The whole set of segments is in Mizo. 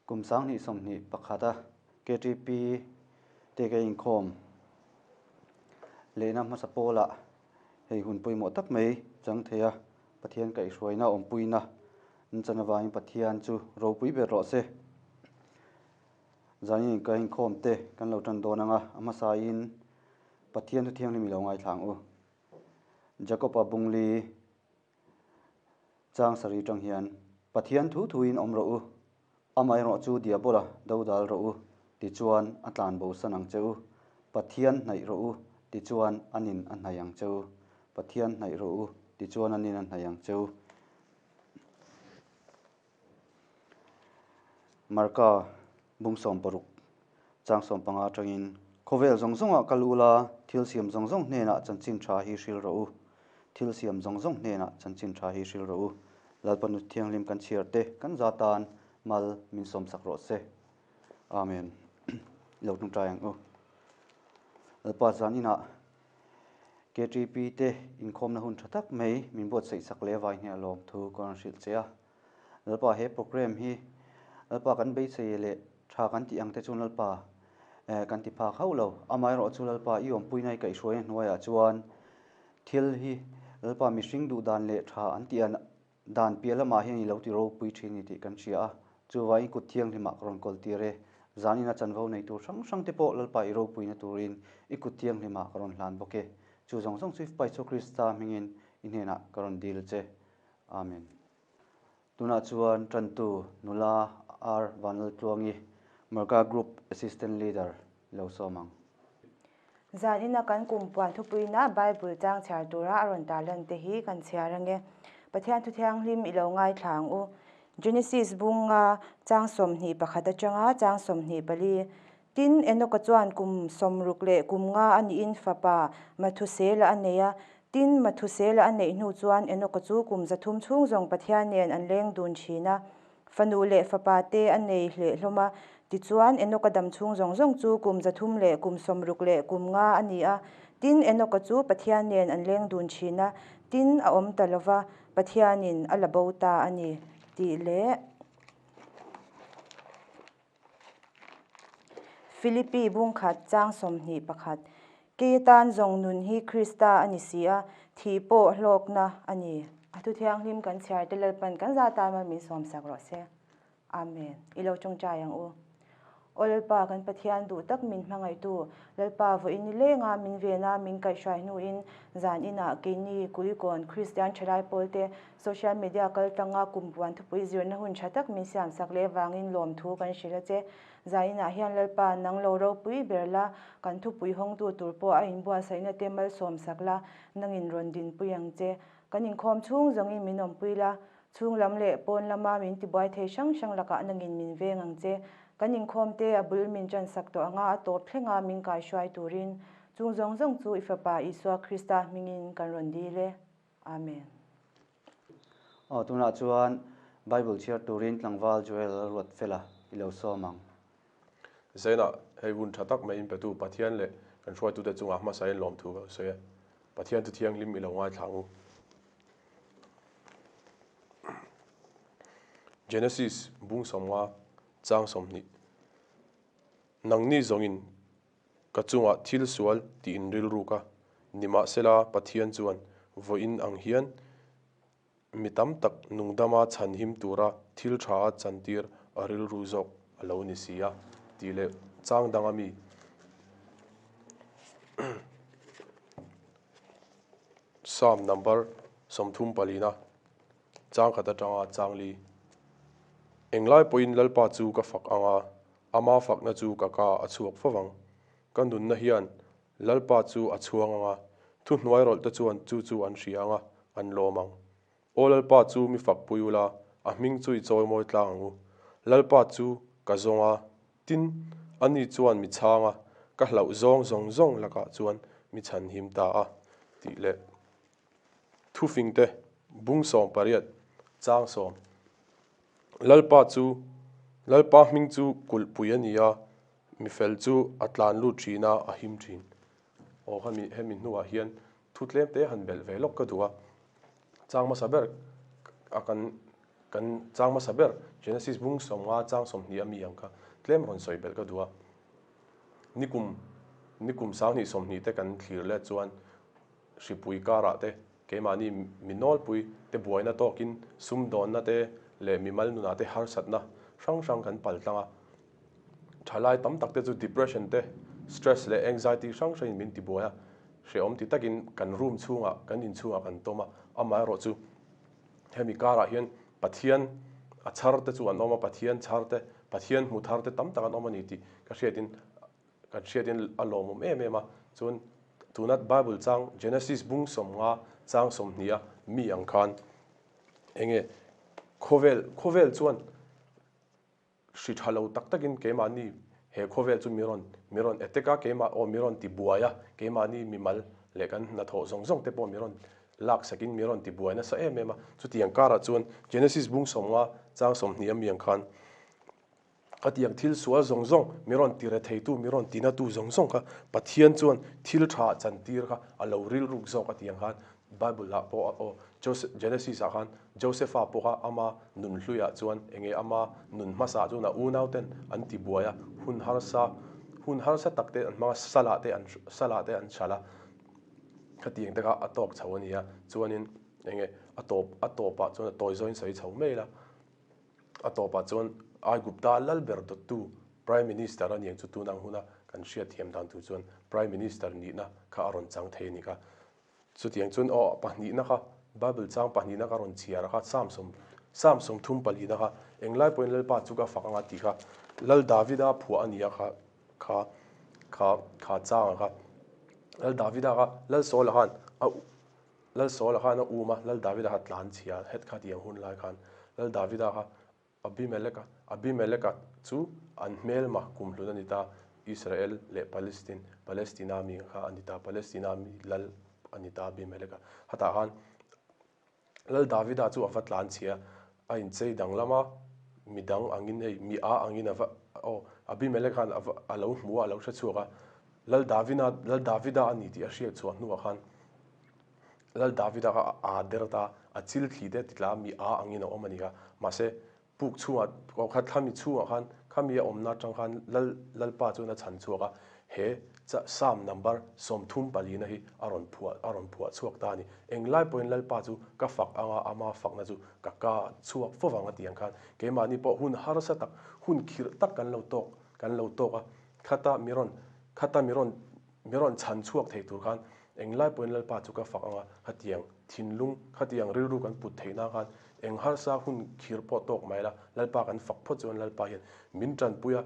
Kum 2021 a KTP te ka inkhawm lehna hmasa pawlah hei hun pawimawh tak mai chang thei a, Pathian kaihhruaina awmpuina an chan avangin Pathian chu ropui ber rawh se. Zanin ka inkhawm te kan lo tan dawn ang a, a hmasain Pathian thu thianghlim i lo ngaithla ang u. Jakob-a bungli Chang sarih tang hian, Pathian thu thuin awm rawh u, amaherawh chu diabola dodal rawh u, tichuan a tlan bosan ang che u. Pathian hnaih rawh u, tichuan a nin a hnaih ang che u. Pathian hnaih rawh u, tichuan a nin a hnaih ang che u. Marka bung 60 chang 15 atangin, Khawvel zawng zawngah kal ula, thil siam zawng zawng hnenah chanchin tha hi hril rawh u. Thil siam zawng zawng hnenah chanchin tha hi hril rawh u. Lalpa Nut Thianghlim kan chhiar te kan za tan mal min sawmsak rawh se. Amen. I lo ṭawngṭai ang u. Lalpa zan inah KTP te inkhawmna hun tha tak mai min buatsaih sak leh avangin hian a lawmthu ka rawn hrilh che a. Lalpa he program hi Lalpa kan beisei leh tha kan tih ang te chuan Lalpa eh kan ti phak hauh lo. Amaherawh chu Lalpa i awmpuina i kaihhruaina hnuaiah chuan thil hi Lalpa mihring duh dan leh tha an tih dan piah lamah hian i lo ti ropui thin ni tih kan hria a. Chuvangin kut thianghlimah ka rawn kawl tir e. Zanina chanvo nei tur hrang hrang te pawh Lalpa i ropuina turin i kut thianghlimah ka rawn hlan bawk e. Chu zawng zawng chu i Fapa Isua Krista hmingin i hnenah ka rawn dil che. Amen. Tunah chuan tantu nula R Vanlaltluangi, Marka Group Assistant Leader i lo sawm ang. Zanina kan kum puan thupuina Bible chang chhiar tura a rawn tarlan te hi kan chhiar ange. Pathian thu thianghlim i lo ngaithla ang u. Genesis bunga chang 21 atanga chang 24. Tin, Enoka chuan kum 60 leh kum nga a nihin fapa Mathusela a nei a. Tin, Mathusela a neih hnu chuan Enoka chu kum 300 chhung zawng Pathian nen an leng dun thin a. Fanu leh fapa te a nei hleh hlawm a. Tichuan, Enoka dam chhung zawng zawng chu kum 300 leh kum 60 leh kum nga a ni a. Tin, Enoka chu Pathian nen an leng dun thin a. Tin, a awm ta lova, Pathianin a la bo ta a ni, tih leh. Philippi bungkhat chang 21, Kei atan zawng nun hi Krista a ni si a, thih pawh hlawkna a ni. A thu thianghlim kan chhiar te Lalpan kan za tan mal min sawmsak rawh se. Amen. I lo tawngtai ang u. Aw Lalpa, kan Pathian duh tak min hmangaihtu, Lalpa vawiin ni lenga min vena min kaihhruai hnuin zan inah keini Kulikawn Kristian thalai pawlte Social media kal tanga kum puan thupui zirna hun tha tak min siamsak leh vangin lawmthu kan hrilh a che. Zainah hian Lalpa, nang lo ropui ber la, kan thupui hawngtu tur pawh a inbuatsaihna te malsawmsak la, nangin rawn dinpui ang che. Kan inkhawm chhung zawngin min awmpui la, chhung lam leh pawn lama min tibuai thei hrang hrang lakah nangin min veng ang che. Kan inkhawm te a bul min tansak tawh anga a tawp thlenga min kaihruai turin chung zawng zawng chu i Fapa Isua Krista hmingin kan rawn dil e. Amen. Aw, tunah chuan Bible chhiar turin tlangval Joel a ruat fel a, i lo sawm ang. Zainah, hei hun tha tak mai inpetu Pathian leh kan hruaitute chungah hmasain lawmthu ka lo sawi e. Pathian chu thianghlim i lo ngaithla ang u. Genesis bung 50 chang 20 Nangni zawngin Ka chungah thil sual tih in rilruk a, nimahsela Pathian chuan vawiin ang hian mi tam tak nungdama chhanhim tura thil tha a chantir a rilru zawk a lo ni si a, tih leh chang dang a mi. Psalm number 34 na chang khat atanga chang li. Englai pawhin Lalpa chu ka fak ang a, Ama fakna chu ka ka a chhuak fo vang. Ka nunna hian Lalpa chu a chhuang ang a, thuhnuai rawlh te chuan chu chu an hria ang a, an lawm ang. Aw Lalpa chu mi fakpui ula, a hming chu i chawimawi tlang ang u. Lalpa chu ka zawng a, tin, ani chuan mi chhang a, ka hlauh zawng zawng zawng lakah chuan mi chhanhim ta a, tih leh thufingte bung 18 chang 10. Lalpa chu, Lalpa hming chu kulhpui a ni a, mi fel chu a tlan lut thin a, a him thin. Aw hemi hemi hnuah hian thu tlem te han belh ve lawk ka duh a, chang hmasa ber a kan Kan chang hmasa ber Genesis bung 50 chang 20 a mi ang kha tlem rawn sawi belh ka duh a. Nikum nikum 2020 te kan thlir let chuan hripui karah te keimahni mi nawlpui te buaina tawkin sumdawnna te leh mimal nunah te harsatna hrang hrang kan pal tlang a. Thalai tam tak te chu depression te, stress leh anxiety hrang hrangin min tibuai a, hrehawm ti takin kan room chhungah kan inchhungah kan tawm a, amaherawh chu hemi karah hian Pathian a chhar te chu an awm a, Pathian chhar te, Pathian hmu thar te tam tak an awm a ni tih ka hriatin kan hriatin a lawmawm em em a. Chuan tuna Bible chang Genesis bung 50 chang 20 a mi ang khan enge khawvel khawvel chuan Hri tha lo tak takin keimahni he khawvel chu mi rawn mi rawn attack a, keimah aw mi rawn ti buai a, keimahni mimal leh kan hnathawh zawng zawng te pawh mi rawn lak sakin mi rawn ti buai nasa em em a. Chutiang karah chuan Genesis bung 50 chang 20 a miang khan khatiang thil sual zawng zawng mi rawn ti retheitu mi rawn ti natu zawng zawng kha Pathian chuan thil tha chantir kha a lo rilruk zawk a tiang khan Bible ah pawh aw Genesis ah khan Josepha pawh kha ama nun hluiah chuan enge ama nun hmasa chuan a unau ten an ti buai a, hun harsa hun harsa tak te an hmang a, salah te an salah te an hral a, khatiang te kha a tawk chho a ni a, chuanin enge a tawp a tawpah chuan a tawi zawin sawi chho mai la, a tawpah chuan Aigupta lal ber dawttu Prime Minister a niang chu tun ang huna kan hriatthiam dan tur chuan Prime Minister nihna kha a rawn chang thei a ni kha. Chutiang chuan aw pahnihna kha, Bible chang pahnihna kha rawn chhiar a kha, Psalm sawm, Psalm 34 na kha, Englai pawhin Lalpa chu ka fak anga tih kha, Lal Davida phuah a ni a kha, kha, kha, kha changa kha. Lal Davida kha, Lal Saula khan a, Lal Saula khan a um a, Lal Davida kha tlan chhia het kha tiang hun lai khan, Lal Davida kha Abimeleka, Abimeleka chu an hmelma kumhlun a ni ta, Israel leh Palestine, Palestina mi kha a ni ta, Palestina mi lal a ni ta Abimeleka. Hatah khan Lal Davida chu a va tlan chhia, a inchei danglam a, mi dang angin hei mi a angin a va, aw, Abimeleka khan a va, a lo hmu a, a lo hre chhuak a, Lal Davina, Lal Davida a ni tih a hriat chhuah hnuah khan Lal Davida kha a aa der ta, a chil thli te ti tla mi aa angin a awm a ni kha. Mahse, puk chhungah, aw kha thlami chhungah khan, khami a awmna atang khan Lal Lalpa chuan a chhan chhuak a, he Psalm number 34 na hi a rawn phuah a rawn phuah chhuak ta a ni. Englai pawhin Lalpa chu ka fak anga ama fakna chu ka ka chhuak fo vang a ti ang khan keimahni pawh hun harsa tak, hun khirh tak kan lo tawk kan lo tawk a, khata mi rawn khata mi rawn Mi rawn chhan chhuak thei tur khan englai pawhin Lalpa chu ka fak ang a, khatiang thinlung, khatiang rilru kan put theih nan khan eng harsa hun khir pawh tawk mai la, Lalpa kan fak phawt chuan Lalpa hian min tanpui a,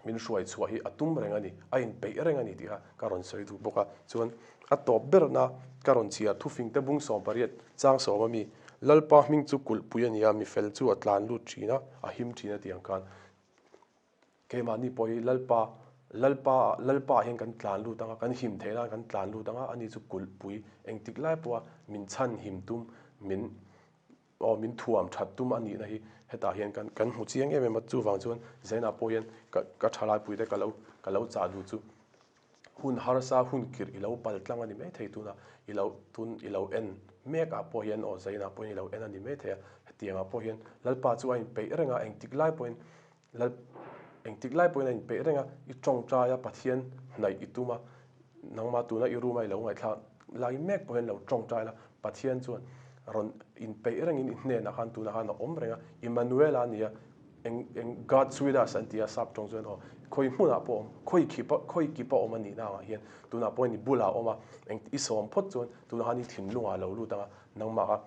min hruai chhuah hi a tum reng a ni, a inpeih reng a ni tih kha ka rawn sawi duh bawk a. Chuan a tawp berna ka rawn chhiar thufing te bung 18 chang 10 a mi, Lalpa hming chu kulhpui a ni a, mifel chu a tlan lut thin a, a him thin a tih ang khan Keimahni pawh hi Lalpa, Lalpa, Lalpa ah hian kan tlan lut ang a, kan him theih nan kan tlan lut ang a, ani chu kulhpui engtik lai pawha min chhan him tum, min aw min thuam that tum a nihna hi hetah hian kan kan hmu chiang em em a, chuvang chuan Zainah pawh hian ka ka thalaipuite ka lo ka lo chah duh chu hun harsa hun kirh i lo pal tlang a ni maithei tuna i lo tun i lo en mek ah pawh hian aw Zainah pawh hian i lo en a ni maithei a, hetiang ah pawh hian Lalpa chu a inpeih reng a, engtik lai pawhin Lal, engtik lai pawhin a inpeih reng a, i tawngtai a, Pathian hnaih i tum a, nangmah tuna i room a i lo ngaihthlak lai mek pawh hian lo tawngtai la, Pathian chuan rawn inpeih rengin i hnenah khan tunah khan a awm reng a, Immanuel-a a ni a, eng eng God's with us an ti a sap tawng chuan aw, khawi hmunah pawh awm, khawi khipa khawi kipa awm a nihna angah hian tunah pawhin i bulah a awm a, eng i sawm phawt chuan tunah khan i thinlungah a lo lut ang a, nangmah kha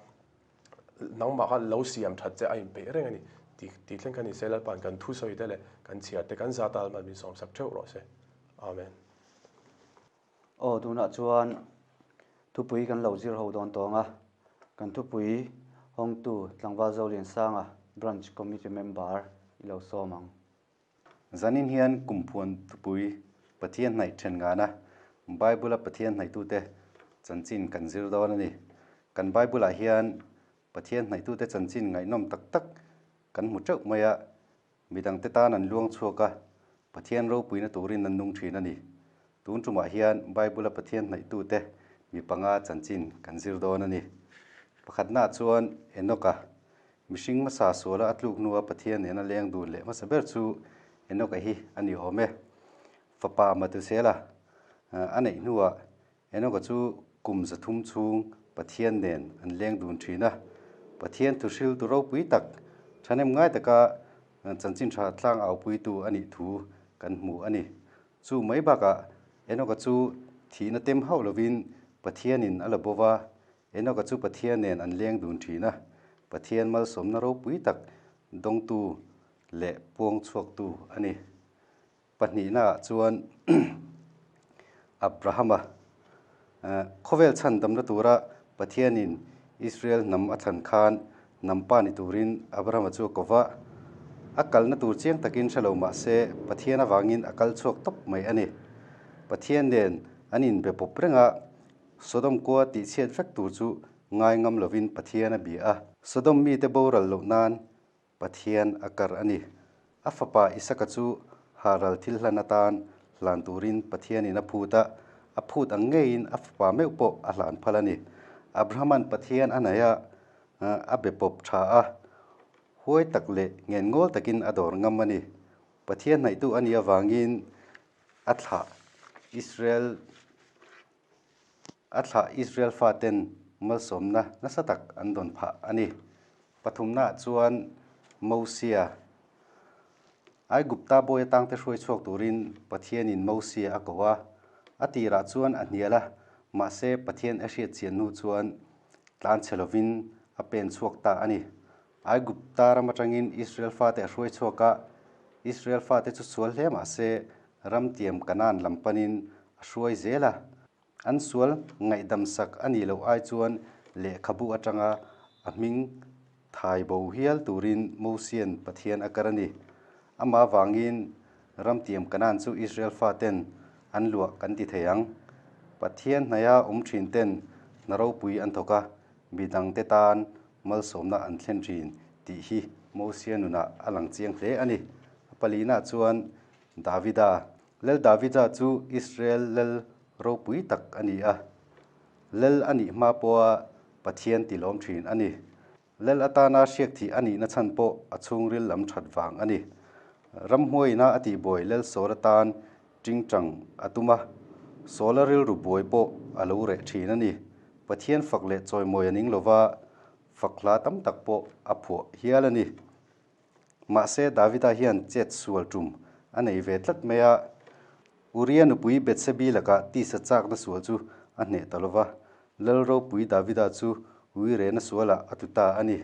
Nangmah kha lo siam that che a inpeih reng a ni. Ti ti thleng kha ni se Lalpa'n kan thusawi te leh kan chhiar te kan zat a Lalpa'n min sawmsak theuh rawh se. Amen. Aw tunah chuan thupui kan lo zir ho dawn tawng a, kan thupui hawngtu Tlangval Zoliansanga Branch Committee Member i lo sawm ang. Zanin hian Kumphuan thupui Pathian hnaih then ngana Bible-a Pathian hnaihtute chanchin kan zir dawn a ni. Kan Bible-ah hian Pathian hnaihtute chanchin ngaihnawm tak tak kan hmu teuh mai a, midangte tan an luang chhuak a, Pathian ropuina turin an nung thin a ni. Tun tumah hian Bible-a Pathian hnaihtute mi panga chanchin kan zir dawn a ni. Pakhatnaah chuan Enoch-a. Mihring hmasa suala a tluk hnua Pathian nena leng dun leh hmasa ber chu Enoka hi a ni awm e. Fapa Matusela a neih hnuah Enoka chu kum 300 chhung Pathian nen an leng dun thin a. Pathian thuhriltu ropui tak, thahnem ngai taka chanchin tha tlang aupuitu a nih thu kan hmu a ni. Chu mai bakah Enoka chu thihna tem hauh lovin Pathianin a la bo va, Enoka chu Pathian nen an leng dun thin a, Pathian malsawmna ropui tak dawngtu leh puang chhuaktu a ni. Pahnihnaah chuan Abrahama khawvel chhan damna tura Pathianin Israel hnam a thlan khan hnam pa ni turin Abrahama chu a ko va. A kalna tur chiang takin hre lo mah se Pathian avangin a kal chhuak tawp mai a ni. Pathian nen an inbe pawp reng a, Sodom khua tihchhiat vek tur chu ngai ngam lovin Pathian a bia a. Sodom mite boral loh nan Pathian a kar a ni. A fapa Isaka chu Haral thil hlan atan hlan turin Pathianin a phut a, a phut ang ngeiin a fapa meuh pawh a hlan phal a ni. Abrahama'n Pathian a hnaih a, a be pawp tha a, huai tak leh ngenngawl takin a dawr ngam a ni. Pathian hnaihtu a nih avangin a thlah Israel A thlah Israel faten malsawmna nasa tak an dawn phah a ni. Pathumnaah chuan Mosia, Aigupta bawi atangte hruai chhuak turin Pathianin Mosia a ko a. A tirah chuan a hnial a, mahse Pathian a hriat chian hnu chuan tlan chhe lovin a pen chhuak ta a ni. Aigupta ram atangin Israel fate a hruai chhuak a, Israel fate chu sual hle mah se ramtiam Kanaan lam panin a hruai zel a. An sual ngaihdam sak a nih loh ai chuan lehkhabu atanga a hming thai bo hial turin Mosian Pathian a kar a ni. Amah avangin ramtiam Kanaan chu Israel faten an luah kan ti thei ang. Pathian hnaia awm thin ten hna ropui an thawk a, midangte tan malsawmna an thlen thin tih hi Mosia nunah a lang chiang hle a ni. A palinah chuan Davida, Lal Davida chu Israel lal ropui tak a ni a, lal a nih hma pawha Pathian tilawm thin a ni. Lal atana hriak thih a nihna chhan pawh a chhungril lam that vang a ni. Ramhmuaina a tihbuai lal Saul atan tingtang a tum a, Saula rilru buai pawh a lo reh thin a ni. Pathian fak leh chawimawi a ning lova, fak hla tam tak pawh a phuah hial a ni. Mahse, Davida hian chet sual tum a nei ve tlat mai a, Uria nupui Bethsebi lakah tisa chakna sual chu a hneh ta lova, Lal ropui Davida chu uirena sualah a tlu ta a ni.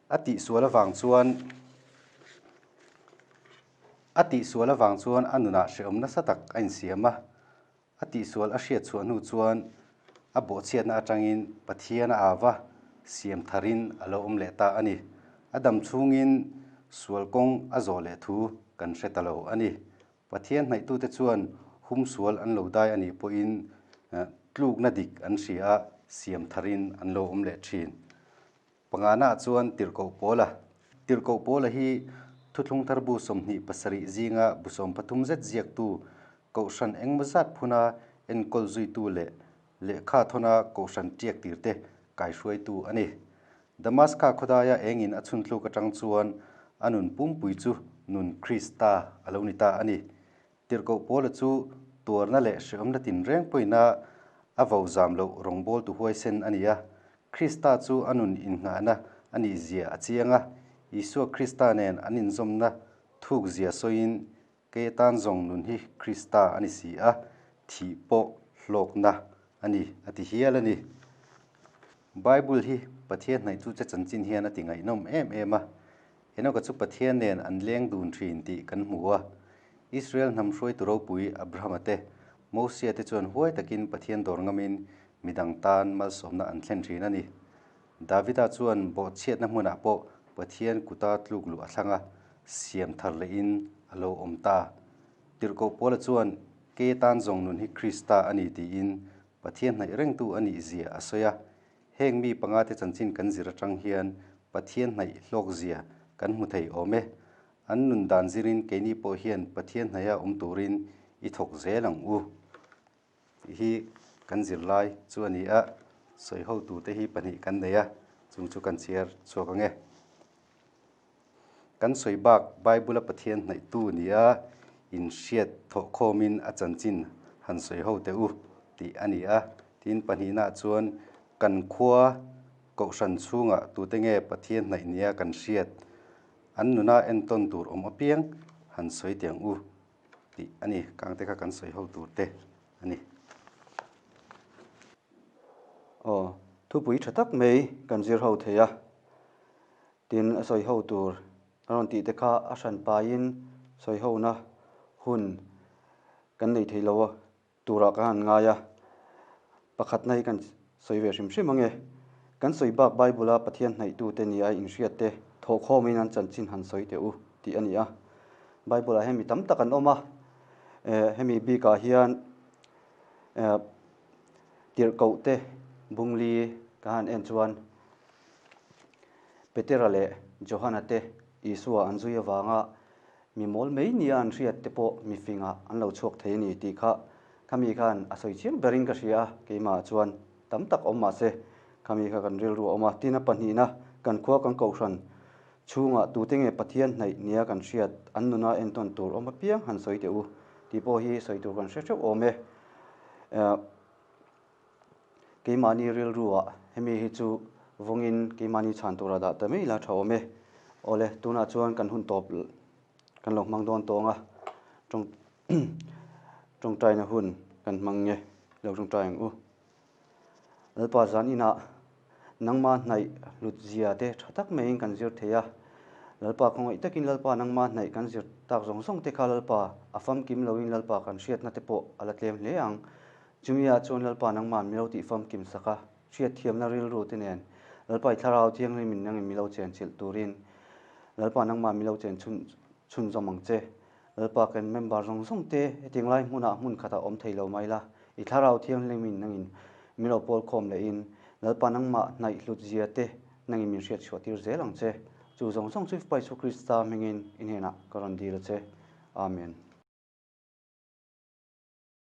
A tihsual avang chuan A tihsual avang chuan a nunah hrehawm nasa tak a insiam a. A tihsual a hriat chhuah hnu chuan a bawhchhiatna atangin Pathian a au va, siam tharin a lo awm leh ta a ni. A dam chhungin sual kawng a zawh leh thu kan hre ta lo a ni. Pathian hnaihtute chuan humsual an lo dai a nih pawhin tlukna dik an hria a, siam tharin an lo awm leh thin. Pangana chuan Tirhkoh Pawla. Tirhkoh Pawla hi Thuthlung Thar bu 27 zinga bu 13 zet ziaktu, Kohhran engmaw zat phuna enkawl zuitu leh lehkha thawna Kohhran tiak tirte kaihruaitu a ni. Damaska khawdaia engin a chhuntluk atang chuan a nun pumpui chu nun Krista a lo ni ta a ni. Tirhkoh Pawla chu tuarna leh hrehawmna tinreng pawina a vo zam loh rawngbawltu huaisen a ni a. Krista chu a nun innghahna a nih zia a chiang a, Isua Krista nen an inzawmna thuk zia sawiin, Kei atan zawng nun hi Krista a ni si a, thih pawh hlawkna a ni, a ti hial a ni. Bible hi Pathian hnaihtu che chanchin hian a ti ngaihnawm em em a. Enoka chu Pathian nen an leng dun thin tih kan hmu a. Israel hnam hruaitu ropui Abrahama te, Mosia te chuan huai takin Pathian dawr ngamin midang tan malsawmna an thlen thin a ni. Davida chuan bawhchhiatna hmunah pawh Pathian kuta tluk luh a thlang a, siam thar lehin a lo awm ta. Tirhkoh Paula chuan, Kei atan zawng nun hi Krista a ni tiin Pathian hnaih rengtu a nih zia a sawi a. Heng mi pangate chanchin kan zir atang hian Pathian hnaih hlawk zia kan hmu thei awm e. An nun dan zirin keini pawh hian Pathian hnaiha awm turin i thawk zel ang u tih hi kan zirlai chu a ni a. Sawi hotute hi pahnih kan nei a. Chung chu kan chhiar chhuak ang e. Kan sawi bak Bible-a Pathian hnaihtu nia inhriat thawhkhawmin a chanchin han sawi ho teh u tih a ni a. Tin, pahnihnaah chuan kan khua kohhran chhungah tute nge Pathian hnaih nia kan hriat an nuna entawn tur awm apiang han sawi teh ang u tih a ni. Kangte kha kan sawi ho tur te a ni. Aw, thupui tha tak mai kan zir ho thei a. Tin, a sawi ho tur a rawn tih te kha a hran paiin sawi hona hun kan nei thei lo a, turah ka han ngai a. Pakhatna hi kan sawi ve hrim hrim ang e. Kan sawi bak Bible-a Pathian hnaihtute nia inhriatte thawhkhawmin an chanchin han sawi teh u tih a ni a. Bible-ah hian mi tam tak an awm a, hemi bikah hian tirhkohte bungli ka han en chuan Petera leh Johana te Isua an zui avanga mi mawl mai nia an hriat te pawh mi fingah an lo chhuak thei a ni tih kha khami khan a sawi chiang berin ka hria a, keimahah chuan tam tak awm mahse khami kha kan rilru a awm a. Tin a pahnihna kan khua kan kohhran chhungah tute nge Pathian hnaih nia kan hriat an nuna entawn tur awm apiang han sawi teh u tih pawh hi sawi tur kan hre theuh awm e. Keimahni rilruah hemi hi chu vawngin keimahni chhan tura dah ta mai la tha awm e. Awle, tunah chuan kan hun tawp kan lo hmang dawn tawng a, tawng tawngtaina hun kan hmang nge lo tawngtai ang u. Lalpa zan inah nangma hnaih hlut zia te tha tak maiin kan zir thei a. Lalpa khawngaih takin Lalpa nangma hnaih kan zir tak zawng zawng te kha Lalpa a famkim loin Lalpa kan hriatna te pawh a la tlem hle ang. Chumi ah chuan Lalpa nangmah milo tih famkim sak a, hriatthiamna rilru te nen Lalpa i thlarau thianghlim in nangin milo chen chilh turin Lalpa nangmah milo chen chhun chhunzawm ang che. Lalpa kan member zawng zawng te hetiang lai hmunah hmun khatah awm thei lo mai la, i thlarau thianghlim in nangin milo pawl khawm leh in Lalpa nangmah hnaih hlut zia te nangin min hriat chhuah tir zel ang che. Chu zawng zawng chu Fpa Isu Krista hmingin i hnenah ka rawn dil a che. Amen.